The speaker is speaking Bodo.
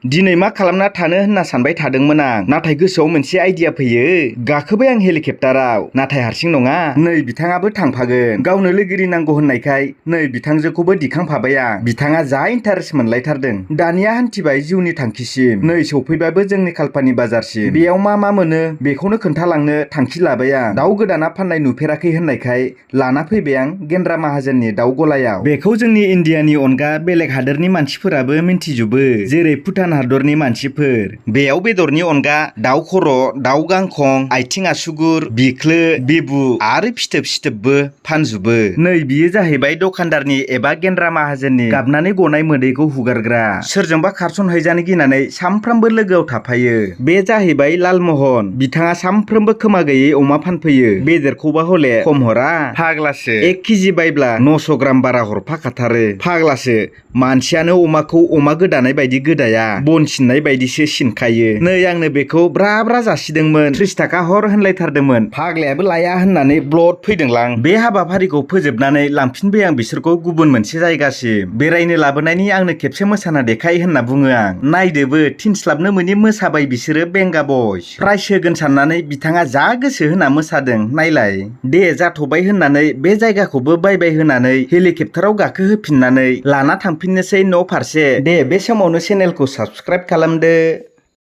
दिनै मा खालामना थानो होनना सानबाय थादोंमोन आं, नाथाय गोसोआव मोनसे आइडिया फैयो। गाखोबाय आं हेलिकप्टाराव, नाथाय हारसिं नङा, नै बिथाङाबो थांफागोन। गावनो लोगोरि नांगौ होननायखाय नै बिथांजोखौबो दिखांफाबाय आं। बिथाङा जा इन्टारेस्ट मोनलायथारदों। दानिया हान्थिबाय जिउनि थांखिसिम। नै सौफैबायबो जोंनि खालपानि बाजारसिम। बेयाव मा मा मोनो बेखौनो खोन्थालांनो थांखि लाबाय आं। दाउ गोदाना फाननाय नुफेराखै होननायखाय लाना फैबाय आं गेन्द्रा माहाजोननि दाउ गलायाव। बेखौ जोंनि इण्डियानि अनगा बेलेग हादोरनि मानसिफोराबो मिन्थिजोबो, जेरै भुटान हादरनि मानसिफोर। बेयाव बेदरनि अनगा दाउ खर', दाउ गांखं, आथिं आसुगुर, बिख्लो, बिबु आरो फिथोब फानजोबो। नै बियो जाहैबाय दखानदारनि एबा गेन्द्रा माहाजोननि गाबनानै गनाय मोदैखौ हुगारग्रा। सोरजोंबा खारसनहैजानो गिनानै सामफ्रामबो लोगोआव थाफायो। बे जाहैबाय लालमहन। बिथाङा सामफ्रोमबो खोमा गैयै अमा फानफैयो। बेदरखौबा हले खम हरा, फाग्लासो। 1 केजि बायब्ला 900 ग्राम बारा हरफाखाथारो। फाग्लासो, मानसियानो अमाखौ अमा गोदानाय बायदि गोदाया, बन सिननाय बायदिसो सिनखायो। नै आंनो बेखौ ब्रा ब्रा जासिदोंमोन। 30 थाखा हर होनलायथारदोंमोन। फाग्लायाबो लाया होननानै ब्लद फैदोंलां। बे हाबाफारिखौ फोजोबनानै लांफिनबाय आं बिसोरखौ गुबुन मोनसे जायगासिम। बेरायनो लाबोनायनि आंनो खेबसे मोसाना देखाय होनना बुङो आं। नायदोबो थिनस्लाबनो मोनि मोसाबाय बिसोरो बेंगा बयस। प्राइज होगोन साननानै बिथाङा जा गोसो होना मोसादों नायलाय। दे जाथ'बाय होननानै बे जायगाखौबो बाय होनानै हेलिकप्टाराव गाखोहोफिननानै लाना थांफिननोसै न' फारसे। दे बे समावनो चेनेलखौ साबस्क्राइब खालामदो।